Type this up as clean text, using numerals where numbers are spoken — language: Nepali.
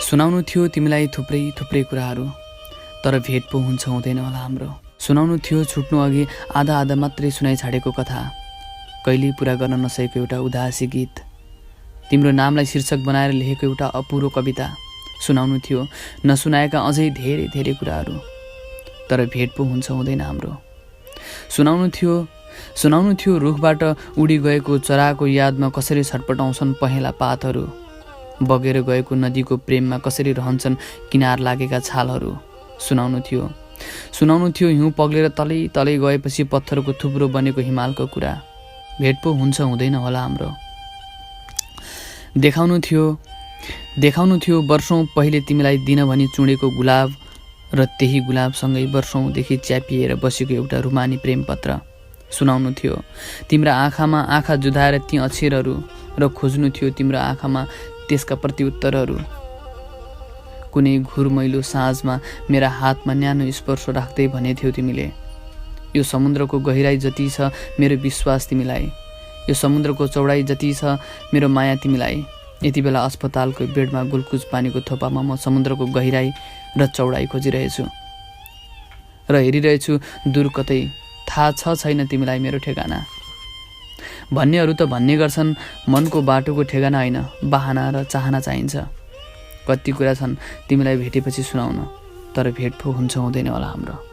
सुनाउनु थियो तिमीलाई थुप्रै थुप्रै कुराहरू, तर भेट पो हुन्छ हुँदैन होला हाम्रो। सुनाउनु थियो छुट्नु अघि आधा आधा मात्रै सुनाइ छाडेको कथा, कहिल्यै पुरा गर्न नसकेको एउटा उदासी गीत, तिम्रो नामलाई शीर्षक बनाएर लेखेको एउटा अपुरो कविता। सुनाउनु थियो नसुनाएका अझै धेरै धेरै कुराहरू, तर भेट पो हुन्छ हुँदैन हाम्रो। सुनाउनु थियो रुखबाट उडी गएको चराको यादमा कसरी छटपटाउँछन् पहेँला पातहरू, बगेर गएको नदीको प्रेममा कसरी रहन्छन् किनार लागेका छालहरू। सुनाउनु थियो हिउँ पग्लेर तलै तलै गएपछि पत्थरको थुप्रो बनेको हिमालको कुरा, भेट पो हुन्छ हुँदैन होला हाम्रो। देखाउनु थियो वर्षौँ पहिले तिमीलाई दिन भनी चुडेको गुलाब र त्यही गुलाबसँगै वर्षौँदेखि च्यापिएर बसेको एउटा रुमानी प्रेम पत्र। सुनाउनु थियो तिम्रा आँखामा आँखा जुधाएर ती अक्षरहरू र खोज्नु थियो तिम्रो आँखामा त्यसका प्रत्युत्तरहरू। कुनै घुरमैलो साँझमा मेरा हातमा न्यानो स्पर्श राख्दै भनेथ्यौ तिमीले, यो समुद्रको गहिराई जति छ मेरो विश्वास तिमीलाई, यो समुद्रको चौडाइ जति छ मेरो माया तिमीलाई। यति बेला अस्पतालको बेडमा गुलकुज पानीको थोपामा म समुद्रको गहिराई र चौडाइ खोजिरहेछु र हेरिरहेछु दूर कतै, थाहा छ छैन तिमीलाई मेरो ठेगाना। भन्नेहरू त भन्ने गर्छन् मनको बाटोको ठेगाना होइन, बहाना र चाहना चाहिन्छ। कति कुरा छन् तिमीलाई भेटेपछि सुनाउन, तर भेट पो हुन्छ हुँदैन होला हाम्रो।